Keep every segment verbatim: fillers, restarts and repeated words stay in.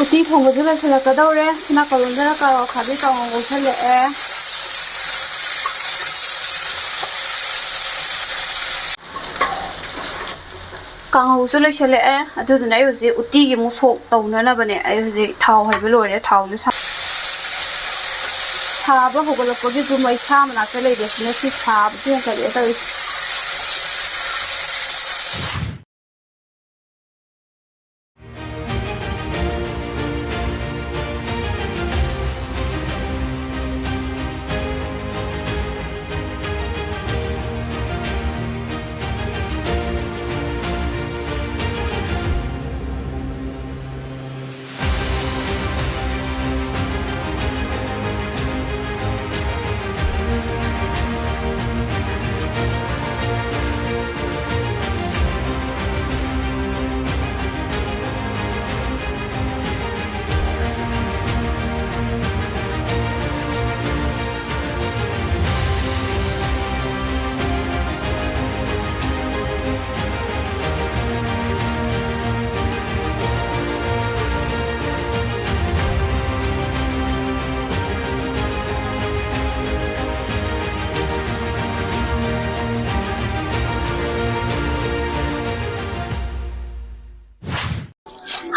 ꯎꯇꯤ ꯊꯣꯡꯕꯁꯨ ꯂꯣꯏꯁꯤꯜꯂꯛꯀꯗꯧꯔꯦ꯫ ꯁꯤ ꯅꯥꯀꯜꯂꯣꯝꯗꯅ ꯀꯥꯔꯣꯠ ꯑꯈꯥꯕꯤ ꯀꯥꯡꯉꯧ ꯉꯧꯁꯜꯂꯛꯑꯦ꯫ ꯀꯥꯡꯍꯧꯁꯨ ꯂꯣꯏꯁꯤꯜꯂꯛꯑꯦ꯫ ꯑꯗꯨꯗꯨꯅ ꯑꯩ ꯍꯧꯖꯤꯛ ꯎꯇꯤꯒꯤ ꯑꯃꯨꯛ ꯁꯣꯛ ꯇꯧꯅꯅꯕꯅꯦ꯫ ꯑꯩ ꯍꯧꯖꯤꯛ ꯊꯥꯎ ꯍꯩꯕ ꯂꯣꯏꯔꯦ꯫ ꯊꯥꯎꯁꯨ ꯁꯥ-, ꯁꯥꯕ ꯍꯧꯒꯠꯂꯛꯄꯒꯤꯁꯨ ꯃꯩꯁꯥ ꯃꯅꯥꯛꯇ ꯂꯩꯕꯁꯤꯅ ꯁꯤ ꯁꯥꯕꯁꯨ ꯍꯦꯟꯒꯠꯂꯛꯑꯦ ꯇꯧꯔꯤꯁꯦ꯫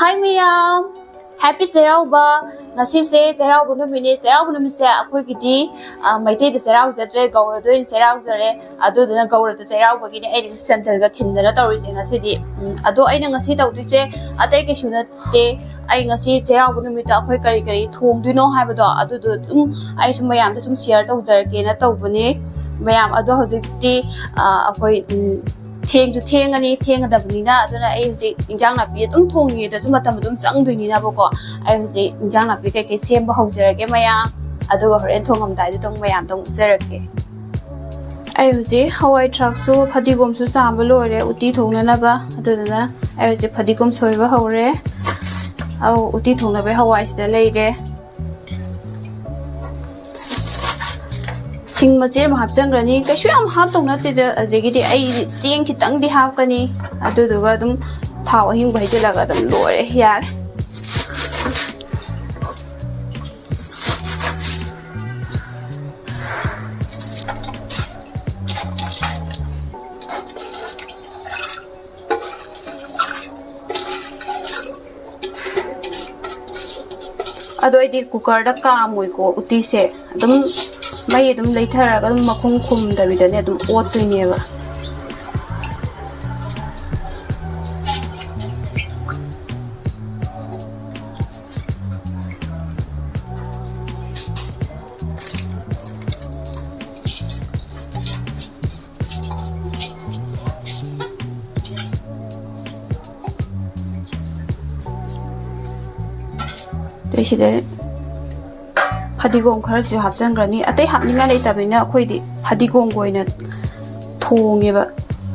ꯍꯥꯏ ꯃꯌꯥꯝ, ꯍꯦꯄꯤ ꯆꯩꯔꯥꯎꯕ꯫ ꯉꯁꯤꯁꯦ ꯆꯩꯔꯥꯎꯕ ꯅꯨꯃꯤꯠꯅꯦ꯫ ꯆꯩꯔꯥꯎꯕ ꯅꯨꯃꯤꯠꯁꯦ ꯑꯩꯈꯣꯏꯒꯤꯗꯤ, ꯑ, ꯃꯩꯇꯩꯗ ꯆꯩꯔꯥꯎꯖꯗ꯭ꯔꯦ, ꯒꯧꯔꯗ ꯑꯣꯏꯅ ꯆꯩꯔꯥꯎꯖꯔꯦ꯫ ꯑꯗꯨꯗꯨꯅ ꯒꯧꯔꯗ ꯆꯩꯔꯥꯎꯕꯒꯤꯅꯦ ꯑꯩꯅ ꯁꯦꯟꯗꯜꯒ ꯊꯤꯟꯗꯅ ꯇꯧꯔꯤꯁꯦ ꯉꯁꯤꯗꯤ꯫ ꯎꯝ, ꯑꯗꯣ ꯑꯩꯅ ꯉꯁꯤ ꯇꯧꯗꯣꯏꯁꯦ ꯑꯇꯩ ꯀꯩꯁꯨ ꯅꯠꯇꯦ꯫ ꯑꯩ ꯉꯁꯤ ꯆꯩꯔꯥꯎꯕ ꯅꯨꯃꯤꯠꯇ ꯑꯩꯈꯣꯏ ꯀꯔꯤ ꯀꯔꯤ ꯊꯣꯡꯗꯣꯏꯅꯣ ꯍꯥꯏꯕꯗꯣ, ꯑꯗꯨꯗꯣ ꯁꯨꯝ ꯑꯩ ꯁꯨꯝ ꯃꯌꯥꯝꯗ ꯁꯨꯝ ꯁꯤꯌꯔ ꯇꯧꯖꯔꯒꯦꯅ ꯇꯧꯕꯅꯦ꯫ ꯃꯌꯥꯝ ꯑꯗꯣ ꯍꯧꯖꯤꯛꯇꯤ, ꯑ, ꯑꯩꯈꯣꯏ, ꯎꯝ, ꯊꯦꯡꯁꯨ ꯊꯦꯡꯉꯅꯤ, ꯊꯦꯡꯒꯗꯕꯅꯤꯅ꯫ ꯑꯗꯨꯅ ꯑꯩ ꯍꯧꯖꯤꯛ ꯏꯟꯖꯥꯡ ꯅꯥꯄꯤ ꯑꯗꯨꯝ ꯊꯣꯡꯉꯤꯉꯩꯗꯁꯨ ꯃꯇꯝ ꯑꯗꯨꯝ ꯆꯪꯗꯣꯏꯅꯤꯅꯕꯀꯣ꯫ ꯑꯩ ꯍꯧꯖꯤꯛ ꯏꯟꯖꯥꯡ ꯅꯥꯄꯤ ꯀꯩꯀꯩ ꯁꯦꯝꯕ ꯍꯧꯖꯔꯒꯦ ꯃꯌꯥꯝ, ꯑꯗꯨꯒ ꯍꯣꯔꯦꯟ ꯊꯣꯡꯉꯝꯗꯥꯏꯗꯨꯗ ꯑꯃꯨꯛ ꯃꯌꯥꯝꯗ ꯑꯃꯨꯛ ꯎꯠꯆꯔꯛꯀꯦ꯫ ꯑꯩ ꯍꯧꯖꯤꯛ ꯍꯋꯥꯏ ꯊ꯭ꯔꯥꯛꯁꯨ ꯐꯗꯤꯒꯣꯝꯁꯨ ꯆꯥꯝꯕ ꯂꯣꯏꯔꯦ ꯎꯇꯤ ꯊꯣꯡꯅꯅꯕ꯫ ꯑꯗꯨꯗꯨꯅ ꯑꯩ ꯍꯧꯖꯤꯛ ꯐꯗꯤꯒꯣꯝ ꯁꯣꯏꯕ ꯍꯧꯔꯦ꯫ ꯑꯧ, ꯎꯇꯤ ꯊꯣꯡꯅꯕ ꯍꯋꯥꯏꯁꯤꯗ ꯂꯩꯔꯦ꯫ ꯁꯤꯡ ꯃꯆꯦꯠ ꯑꯃ ꯍꯥꯞꯆꯟꯈ꯭ꯔꯅꯤ꯫ ꯀꯩꯁꯨ ꯌꯥꯝ ꯍꯥꯞꯇꯧ ꯅꯠꯇꯦꯗ꯫ ꯑꯗꯒꯤꯗꯤ ꯑꯩ ꯆꯦꯡ ꯈꯤꯇꯪꯗꯤ ꯍꯥꯞꯀꯅꯤ꯫ ꯑꯗꯨꯗꯨꯒ ꯑꯗꯨꯝ ꯊꯥꯎ ꯑꯍꯤꯡꯕ ꯍꯩꯖꯤꯜꯂꯒ ꯑꯗꯨꯝ ꯂꯣꯏꯔꯦ, ꯌꯥꯔꯦ꯫ ꯑꯗꯣ ꯑꯩꯗꯤ ꯀꯨꯀꯔꯗ ꯀꯥꯝꯃꯣꯏꯀꯣ ꯎꯇꯤꯁꯦ꯫ ꯑꯗꯨꯝ ꯃꯩ ꯑꯗꯨꯝ ꯂꯩꯊꯔꯒ ꯑꯗꯨꯝ ꯃꯈꯨꯝ ꯈꯨꯝꯗꯕꯤꯗꯅꯦ ꯑꯗꯨꯝ ꯑꯣꯠꯇꯣꯏꯅꯦꯕ꯫ ꯑꯗꯩ ꯁꯤꯗ ꯐꯗꯤꯒꯣꯝ ꯈꯔꯁꯨ ꯍꯥꯞꯆꯤꯟꯈ꯭ꯔꯅꯤ꯫ ꯑꯇꯩ ꯍꯥꯞꯅꯤꯡꯉꯥꯏ ꯂꯩꯇꯕꯅꯤꯅ ꯑꯩꯈꯣꯏꯗꯤ ꯐꯗꯤꯒꯣꯝꯒ ꯑꯣꯏꯅ ꯊꯣꯡꯉꯦꯕ꯫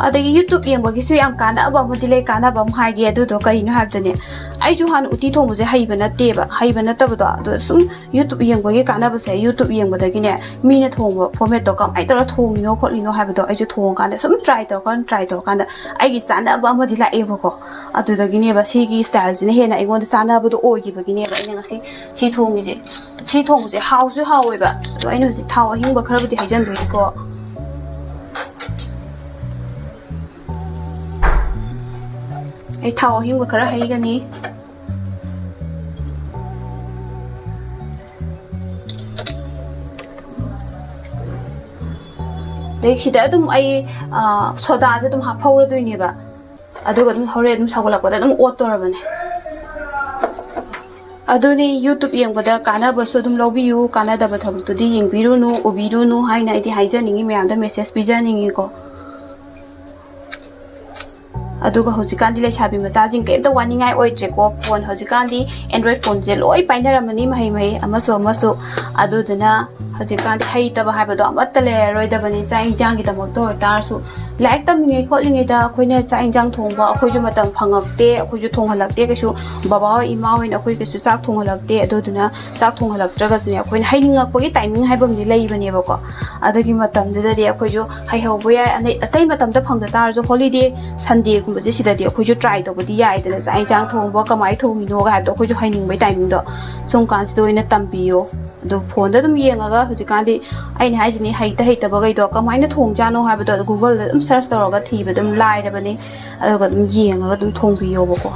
ꯑꯗꯒꯤ YouTube ꯌꯦꯡꯕꯒꯤꯁꯨ ꯌꯥꯝ ꯀꯥꯟꯅꯕ ꯑꯃꯗꯤ ꯂꯩ꯫ ꯀꯥꯟꯅꯕ ꯑꯃ ꯍꯥꯏꯒꯦ꯫ ꯑꯗꯨꯗꯣ ꯀꯔꯤꯅꯣ ꯍꯥꯏꯕꯗꯅꯦ, ꯑꯩꯁꯨ ꯍꯥꯟꯅ ꯎꯇꯤ ꯊꯣꯡꯕꯁꯦ ꯍꯩꯕ ꯅꯠꯇꯦꯕ꯫ ꯍꯩꯕ ꯅꯠꯇꯕꯗꯣ, ꯑꯗꯣ ꯁꯨꯝ YouTube ꯌꯦꯡꯕꯒꯤ ꯀꯥꯟꯅꯕꯁꯦ, YouTube ꯌꯦꯡꯕꯗꯒꯤꯅꯦ, ꯃꯤꯅ ꯊꯣꯡꯕ formatꯇꯣ ꯀꯃꯥꯏꯅ ꯇꯧꯔ ꯊꯣꯡꯉꯤꯅꯣ ꯈꯣꯠꯂꯤꯅꯣ ꯍꯥꯏꯕꯗꯣ ꯑꯩꯁꯨ ꯊꯣꯡꯉꯀꯥꯟꯗ ꯁꯨꯝ try ꯇꯧꯔꯀꯥꯟꯗ, try ꯇꯧꯔꯀꯥꯟꯗ ꯑꯩꯒꯤ ꯆꯥꯅꯕ ꯑꯃꯗꯤ ꯂꯥꯛꯑꯦꯕꯀꯣ꯫ ꯑꯗꯨꯗꯒꯤꯅꯦꯕ, ꯁꯤꯒꯤ styleꯁꯤꯅ ꯍꯦꯟꯅ ꯑꯩꯉꯣꯟꯗ ꯆꯥꯅꯕꯗꯣ ꯑꯣꯏꯈꯤꯕꯒꯤꯅꯦꯕ ꯑꯩꯅ ꯉꯁꯤ ꯁꯤ ꯊꯣꯡꯉꯤꯁꯦ꯫ ꯁꯤ ꯊꯣꯡꯕꯁꯦ ꯍꯥꯎꯁꯨ ꯍꯥꯎꯋꯦꯕ꯫ ꯑꯗꯣ ꯑꯩꯅ ꯍꯧꯖꯤꯛ ꯊꯥꯎ ꯑꯍꯤꯡꯕ ꯈꯔꯕꯨꯗꯤ ꯍꯩꯖꯟꯗꯣꯏꯅꯤꯀꯣ꯫ ꯑꯩ ꯊꯥꯎ ꯑꯍꯤꯡꯕ ꯈꯔ ꯍꯩꯒꯅꯤ꯫ ꯑꯗꯩ ꯁꯤꯗ ꯑꯗꯨꯝ ꯑꯩ, ꯑ, ꯁꯣꯗꯥꯁꯦ ꯑꯗꯨꯝ ꯍꯥꯞꯍꯧꯔꯗꯣꯏꯅꯦꯕ꯫ ꯑꯗꯨꯒ ꯑꯗꯨꯝ ꯍꯣꯔꯦꯟ ꯑꯗꯨꯝ ꯁꯧꯒꯠꯂꯛꯄꯗ ꯑꯗꯨꯝ ꯑꯣꯠꯇꯣꯔꯕꯅꯦ꯫ ꯑꯗꯨꯅꯤ, YouTube ꯌꯦꯡꯕꯗ ꯀꯥꯟꯅꯕꯁꯨ ꯑꯗꯨꯝ ꯂꯧꯕꯤꯌꯨ, ꯀꯥꯟꯅꯗꯕ ꯊꯕꯛꯇꯨꯗꯤ ꯌꯦꯡꯕꯤꯔꯨꯅꯨ, ꯎꯕꯤꯔꯨꯅꯨ ꯍꯥꯏꯅ ꯑꯩꯗꯤ ꯍꯥꯏꯖꯅꯤꯡꯉꯤ, ꯃꯌꯥꯝꯗ message ꯄꯤꯖꯅꯤꯡꯉꯤꯀꯣ꯫ ꯑꯗꯨꯒ ꯍꯧꯖꯤꯛꯀꯥꯟꯗꯤ ꯂꯩꯁꯥꯕꯤ ꯃꯆꯥꯁꯤꯡ ꯀꯩꯝꯇ ꯋꯥꯅꯤꯡꯉꯥꯏ ꯑꯣꯏꯗ꯭ꯔꯦꯀꯣ꯫ Phone, ꯍꯧꯖꯤꯛꯀꯥꯟꯗꯤ Android phoneꯁꯦ ꯂꯣꯏ ꯄꯥꯏꯅꯔꯝꯃꯅꯤ, ꯃꯍꯩ ꯃꯍꯩ ꯑꯃꯁꯨ ꯑꯃꯁꯨ꯫ ꯑꯗꯨꯗꯨꯅ ꯍꯧꯖꯤꯛꯀꯥꯟꯗꯤ ꯍꯩꯇꯕ ꯍꯥꯏꯕꯗꯣ ꯑꯃꯠꯇ ꯂꯩꯔꯔꯣꯏꯗꯕꯅꯤ꯫ ꯆꯥꯛ ꯏꯟꯖꯥꯡꯒꯤꯗꯃꯛꯇ ꯑꯣꯏꯇꯥꯔꯁꯨ, ꯂꯥꯏꯔꯤꯛ ꯇꯝꯃꯤꯉꯩ ꯈꯣꯠꯂꯤꯉꯩꯗ ꯑꯩꯈꯣꯏꯅ ꯆꯥꯛ ꯏꯟꯁꯥꯡ ꯊꯣꯡꯕ ꯑꯩꯈꯣꯏꯁꯨ ꯃꯇꯝ ꯐꯪꯉꯛꯇꯦ, ꯑꯩꯈꯣꯏꯁꯨ ꯊꯣꯡꯍꯜꯂꯛꯇꯦ ꯀꯩꯁꯨ꯫ ꯕꯕꯥ ꯍꯣꯏ, ꯏꯃꯥ ꯍꯣꯏꯅ ꯑꯩꯈꯣꯏ ꯀꯩꯁꯨ ꯆꯥꯛ ꯊꯣꯡꯍꯜꯂꯛꯇꯦ꯫ ꯑꯗꯨꯗꯨꯅ ꯆꯥꯛ ꯊꯣꯡꯍꯜꯂꯛꯇ꯭ꯔꯒꯁꯨꯅꯦ, ꯑꯩꯈꯣꯏꯅ ꯍꯩꯅꯤꯡꯉꯛꯄꯒꯤ ꯇꯥꯏꯃꯤꯡ ꯍꯥꯏꯕ ꯑꯃꯗꯤ ꯂꯩꯕꯅꯦꯕꯀꯣ꯫ ꯑꯗꯨꯒꯤ ꯃꯇꯝꯗꯨꯗꯗꯤ ꯑꯩꯈꯣꯏꯁꯨ ꯍꯩꯍꯧꯕ ꯌꯥꯏ꯫ ꯑꯅꯩ-, ꯑꯇꯩ ꯃꯇꯝꯗ ꯐꯪꯗ ꯇꯥꯔꯁꯨ, ꯍꯣꯂꯤꯗꯦ ꯁꯟꯗꯦꯒꯨꯝꯕꯁꯦ, ꯁꯤꯗꯗꯤ ꯑꯩꯈꯣꯏꯁꯨ ꯇ꯭ꯔꯥꯏ ꯇꯧꯕꯗꯤ ꯌꯥꯏꯗꯅ, ꯆꯥꯛ ꯏꯟꯁꯥꯡ ꯊꯣꯡꯕ ꯀꯃꯥꯏꯅ ꯊꯣꯡꯉꯤꯅꯣꯒ ꯍꯥꯏꯕꯗꯣ ꯑꯩꯈꯣꯏꯁꯨ ꯍꯩꯅꯤꯡꯕꯒꯤ ꯇꯥꯏꯃꯤꯡꯗꯣ ꯁꯨꯝ ꯀꯥꯟꯁꯤꯗ ꯑꯣꯏꯅ ꯇꯝꯕꯤꯌꯣ꯫ ꯑꯗꯣ ꯐꯣꯟꯗ ꯑꯗꯨꯝ ꯌꯦꯡꯉꯒ, ꯍꯧꯖꯤꯛꯀꯥꯟꯗꯤ ꯑꯩꯅ ꯍꯥꯏꯁꯤꯅꯤ, ꯍꯩꯇ ꯍꯩꯇꯕꯈꯩꯗꯣ ꯀꯃꯥꯏꯅ ꯊꯣꯡꯖꯥꯠꯅꯣ ꯍꯥꯏꯕꯗꯣ ꯑꯗꯨ ꯒꯨꯒꯜꯗ ꯑꯗꯨꯝ ꯁꯔꯁ ꯇꯧꯔꯒ ꯊꯤꯕ ꯑꯗꯨꯝ ꯂꯥꯏꯔꯕꯅꯦ꯫ ꯑꯗꯨꯒ ꯑꯗꯨꯝ ꯌꯦꯡꯉꯒ ꯑꯗꯨꯝ ꯊꯣꯡꯕꯤꯌꯣꯕꯀꯣ꯫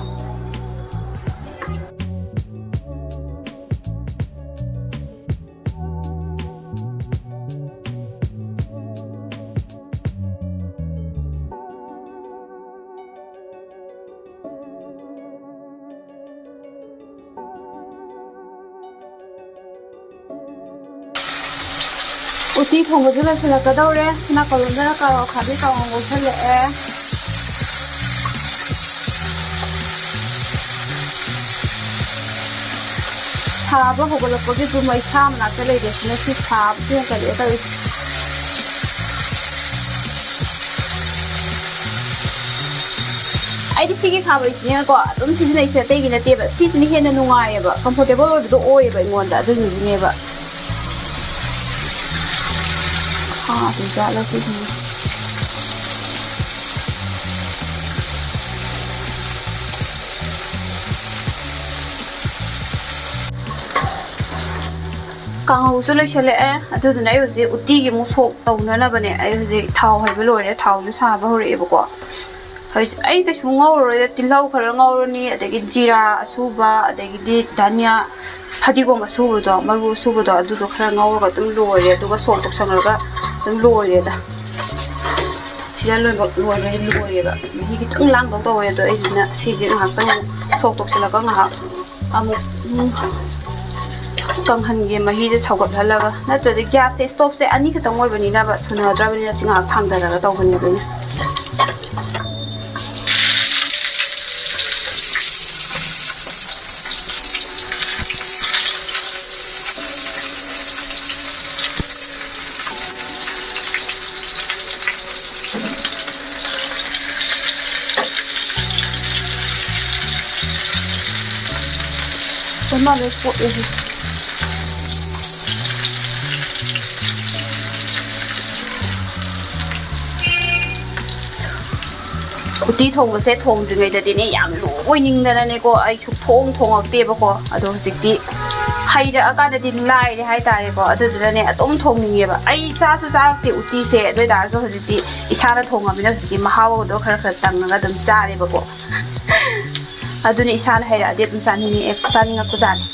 ꯎꯇꯤ ꯊꯣꯡꯕꯁꯨ ꯂꯣꯏꯁꯤꯜꯂꯛꯀꯗꯧꯔꯦ꯫ ꯅꯥꯀꯜꯂꯣꯝꯗꯅ ꯀꯥꯔꯣꯠ ꯑꯈꯥꯕꯤ ꯀꯥꯡꯉꯧ ꯉꯧꯁꯜꯂꯛꯑꯦ꯫ ꯁꯥꯕ ꯍꯧꯒꯠꯂꯛꯄꯒꯤꯁꯨ ꯃꯩꯁꯥ ꯃꯅꯥꯛꯇ ꯂꯩꯕꯁꯤꯅ ꯁꯤ ꯁꯥꯕꯁꯨ ꯍꯦꯟꯒꯠꯂꯛꯑꯦ ꯇꯧꯔꯤꯁꯦ꯫ ꯑꯩꯗꯤ ꯁꯤꯒꯤ ꯈꯥꯕꯩꯁꯤꯅꯦꯀꯣ ꯑꯗꯨꯝ ꯁꯤꯖꯤꯟꯅꯩꯁꯦ, ꯑꯇꯩꯒꯤ ꯅꯠꯇꯦꯕ꯫ ꯁꯤꯁꯤꯅ ꯍꯦꯟꯅ ꯅꯨꯡꯉꯥꯏꯌꯦꯕ, ꯀꯝꯐꯣꯔꯇꯦꯕꯜ ꯑꯣꯏꯕꯗꯣ ꯑꯣꯏꯌꯦꯕ ꯑꯩꯉꯣꯟꯗ, ꯑꯗꯨꯗꯨꯒꯤꯅꯦꯕ꯫ ꯈꯥꯗ꯭ꯔꯤꯖꯥꯠꯂ ꯁꯤꯁꯤꯅ? ꯀꯥꯡꯍꯧꯁꯨ ꯂꯣꯏꯁꯤꯜꯂꯛꯑꯦ꯫ ꯑꯗꯨꯗꯨꯅ ꯑꯩ ꯍꯧꯖꯤꯛ ꯎꯇꯤꯒꯤ ꯑꯃꯨꯛ ꯁꯣꯛ ꯇꯧꯅꯅꯕꯅꯦ꯫ ꯑꯩ ꯍꯧꯖꯤꯛ ꯊꯥꯎ ꯍꯩꯕ ꯂꯣꯏꯔꯦ, ꯊꯥꯎꯁꯨ ꯁꯥꯕ ꯍꯧꯔꯛꯑꯦꯕꯀꯣ꯫ ꯍꯧꯖꯤꯛ ꯑꯩ ꯀꯩꯁꯨ ꯉꯧꯔꯔꯣꯏꯗ, ꯇꯤꯜꯍꯧ ꯈꯔ ꯉꯧꯔꯅꯤ, ꯑꯗꯒꯤ ꯖꯤꯔꯥ ꯑꯁꯨꯕ, ꯑꯗꯒꯤꯗꯤ ꯙꯅꯤꯌꯥ, ꯐꯗꯤꯒꯣꯝ ꯑꯁꯨꯕꯗꯣ, ꯃꯔꯨ ꯑꯁꯨꯕꯗꯣ, ꯑꯗꯨꯗꯣ ꯈꯔ ꯉꯧꯔꯒ ꯑꯗꯨꯝ ꯂꯣꯏꯔꯦ, ꯑꯗꯨꯒ ꯁꯣꯛ ꯇꯧꯁꯜꯂꯒ ꯑꯗꯨꯝ ꯂꯣꯏꯔꯦꯗ꯫ ꯁꯤꯗ ꯂꯣꯏꯕ ꯂꯣꯏꯕꯗꯤ ꯂꯣꯏꯔꯦꯕ꯫ ꯃꯍꯤ ꯈꯤꯇꯪ ꯂꯥꯡꯗꯧ ꯇꯧꯋꯦ, ꯑꯗꯣ ꯑꯩꯁꯤꯅ ꯁꯤꯁꯦ ꯉꯥꯏꯍꯥꯛꯇꯪ ꯑꯃꯨꯛ ꯁꯣꯛ ꯇꯧꯁꯜꯂꯒ ꯉꯥꯏꯍꯥꯛ ꯑꯃꯨꯛ, ꯎꯝ, ꯀꯪꯍꯟꯒꯦ, ꯃꯍꯤꯁꯦ ꯁꯧꯒꯠꯍꯜꯂꯒ꯫ ꯅꯠꯇ꯭ꯔꯗꯤ ꯒ꯭ꯌꯥꯁꯁꯦ, ꯁ꯭ꯇꯣꯞꯁꯦ ꯑꯅꯤꯈꯛꯇꯪ ꯑꯣꯏꯕꯅꯤꯅꯕ, ꯁꯨꯅꯗ꯭ꯔꯕꯅꯤꯅ ꯁꯤ ꯉꯥꯏꯍꯥꯛ ꯊꯥꯡꯊꯔꯒ ꯇꯧꯕꯅꯦꯕ ꯑꯩꯅ꯫ ꯃꯥ ꯂꯣꯏ ꯀꯣꯠꯂꯦꯍꯦ꯫ ꯎꯇꯤ ꯊꯣꯡꯕꯁꯦ ꯊꯣꯡꯗ꯭ꯔꯤꯉꯩꯗꯗꯤꯅꯦ ꯌꯥꯝ ꯂꯨꯕ ꯑꯣꯏꯅꯤꯡꯗꯅꯅꯦꯀꯣ, ꯑꯩ ꯁꯨꯛꯊꯣꯡ ꯊꯣꯡꯉꯛꯇꯦꯕꯀꯣ꯫ ꯑꯗꯣ ꯍꯧꯖꯤꯛꯇꯤ ꯍꯩꯔꯛꯑꯀꯥꯟꯗꯗꯤ ꯂꯥꯏꯔꯦ ꯍꯥꯏꯇꯥꯔꯦꯀꯣ꯫ ꯑꯗꯨꯗꯨꯅꯅꯦ ꯑꯗꯨꯝ ꯊꯣꯡꯅꯤꯡꯉꯦꯕ꯫ ꯑꯩ ꯆꯥꯁꯨ ꯆꯥꯔꯛꯇꯦ ꯎꯇꯤꯁꯦ, ꯑꯗꯨ ꯑꯣꯏ ꯇꯥꯔꯁꯨ ꯍꯧꯖꯤꯛꯇꯤ ꯏꯁꯥꯅ ꯊꯣꯡꯉꯕꯅꯤꯅ ꯍꯧꯖꯤꯛꯇꯤ ꯃꯍꯥꯎꯗꯣ ꯈꯔ ꯈꯔ ꯇꯪꯉꯒ ꯑꯗꯨꯝ ꯆꯥꯔꯦꯕꯀꯣ꯫ ꯑꯗꯨꯅ ꯏꯁꯥꯅ ꯍꯩꯔꯛꯑꯗꯤ ꯑꯗꯨꯝ ꯆꯥꯅꯤꯡꯉꯛꯑꯦ, ꯆꯥꯅꯤꯡꯉꯛꯄꯖꯥꯠꯅꯤ꯫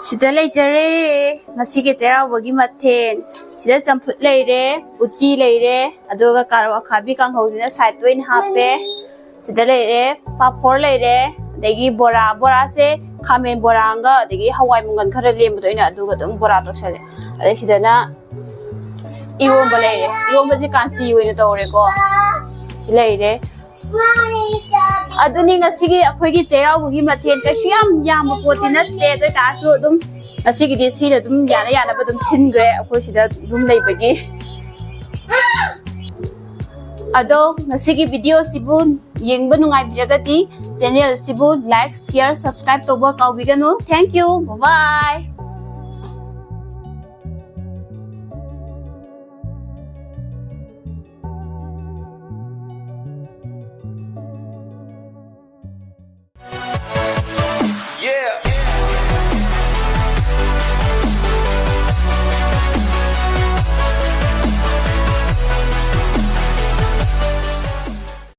ꯁꯤꯗ ꯂꯩꯖꯔꯦ ꯉꯁꯤꯒꯤ ꯆꯩꯔꯥꯎꯕꯒꯤ ꯃꯊꯦꯜ꯫ ꯁꯤꯗ ꯆꯝꯐꯨꯠ ꯂꯩꯔꯦ, ꯎꯇꯤ ꯂꯩꯔꯦ, ꯑꯗꯨꯒ ꯀꯥꯔꯣꯠ ꯑꯈꯥꯕꯤ ꯀꯥꯡꯍꯧꯁꯤꯅ ꯁꯥꯏꯠꯇ ꯑꯣꯏꯅ ꯍꯥꯞꯄꯦ꯫ ꯁꯤꯗ ꯂꯩꯔꯦ, ꯄꯥꯐꯣꯔ ꯂꯩꯔꯦ, ꯑꯗꯒꯤ ꯕꯣꯔꯥ, ꯕꯣꯔꯥꯁꯦ ꯈꯥꯃꯦꯟ ꯕꯣꯔꯥ ꯑꯃꯒ ꯑꯗꯒꯤ ꯍꯋꯥꯏ ꯃꯪꯒꯟ ꯈꯔ ꯂꯦꯝꯕꯗꯣ ꯑꯩꯅ ꯑꯗꯨꯒ ꯑꯗꯨꯝ ꯕꯣꯔꯥ ꯇꯧꯁꯜꯂꯦ꯫ ꯑꯗꯩ ꯁꯤꯗꯅ ꯏꯔꯣꯝꯕ ꯂꯩꯔꯦ, ꯏꯔꯣꯝꯕꯁꯦ ꯀꯥꯟꯆꯤ ꯑꯣꯏꯅ ꯇꯧꯔꯦꯀꯣ꯫ ꯁꯤ ꯂꯩꯔꯦ꯫ ꯑꯗꯨꯅꯤ ꯉꯁꯤꯒꯤ ꯑꯩꯈꯣꯏꯒꯤ ꯆꯩꯔꯥꯎꯕꯒꯤ ꯃꯊꯦꯜ꯫ ꯀꯩꯁꯨ ꯌꯥꯝ ꯌꯥꯝꯕ ꯄꯣꯠꯇꯤ ꯅꯠꯇꯦ, ꯑꯗꯨ ꯑꯣꯏ ꯇꯥꯔꯁꯨ ꯑꯗꯨꯝ ꯉꯁꯤꯒꯤꯗꯤ ꯁꯤꯅ ꯑꯗꯨꯝ ꯌꯥꯅ ꯌꯥꯅꯕ ꯑꯗꯨꯝ ꯁꯤꯟꯈ꯭ꯔꯦ ꯑꯩꯈꯣꯏ ꯁꯤꯗ ꯑꯗꯨꯝ ꯂꯩꯕꯒꯤ꯫ ꯑꯗꯣ ꯉꯁꯤꯒꯤ ꯚꯤꯗꯤꯑꯣꯁꯤꯕꯨ ꯌꯦꯡꯕ ꯅꯨꯡꯉꯥꯏꯕꯤꯔꯒꯗꯤ channel ꯑꯁꯤꯕꯨ like, share, subscribe ꯇꯧꯕ ꯀꯥꯎꯕꯤꯒꯅꯨ. Thank you. Bye bye.